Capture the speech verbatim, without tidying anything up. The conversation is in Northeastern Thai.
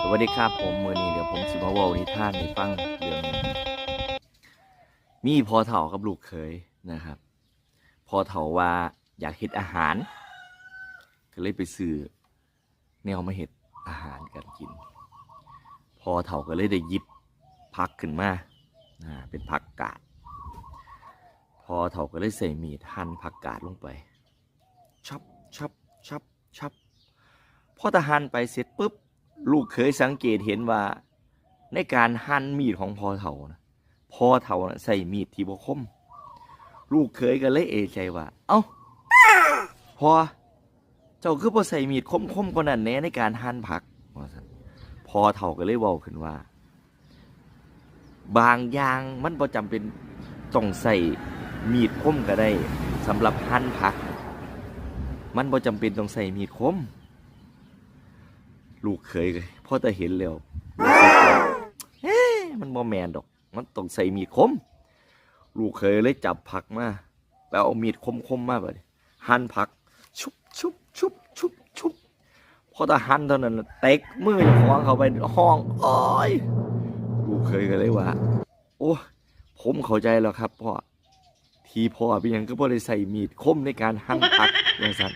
สวัสดีครับผม มื้อนี้เดี๋ยวผมสิมาเว้านิทานให้ฟังเรื่องหนึ่ง มีพ่อเฒ่ากับลูกเขยนะครับ พ่อเฒ่าว่าอยากเฮ็ดอาหาร ก็เลยไปซื้อแนวมาเฮ็ดอาหารกันกิน พ่อเฒ่าก็เลยได้หยิบผักขึ้นมา อ่า เป็นผักกาด พ่อเฒ่าก็เลยใส่มีดหั่นผักกาดลงไป ชับ ชับ ชับ ชับ พอตะหั่นไปเสร็จปุ๊บ ลูกเขยสังเกตเห็นว่า ในการหั่นมีดของพ่อเฒ่านะ พ่อเฒ่านะใส่มีดที่บ่คม ลูกเขยก็เลยเอะใจว่า เอ้า พ่อ เจ้าคือบ่ใส่มีดคมๆกว่านั้นแหน่ในการหั่นผัก ว่าซั่น พ่อเฒ่าก็เลยเว้าขึ้นว่า บางอย่างมันบ่จำเป็นต้องใส่มีดคมก็ได้ สำหรับหั่นผัก มันบ่จำเป็นต้องใส่มีดคม ลูกเขยก็พอแต่เห็นแล้วรู้สึกว่า เอ๊ะ มันบ่แม่นดอก มันต้องใส่มีดคม ลูกเขยเลยจับผักมา แล้วเอามีดคมๆมาบัดนี้ หั่นผัก ชุบ ชุบ ชุบ ชุบ ชุบ พอตะหั่นเท่านั้นน่ะ เตะมือเจ้าของเข้าไป ฮ้อง โอ๊ย ลูกเขยก็เลยว่า โอ้ ผมเข้าใจแล้วครับพ่อ ที่พ่อเป็นหยังคือบ่ได้ใส่มีดคมในการหั่นผัก ว่าซั่น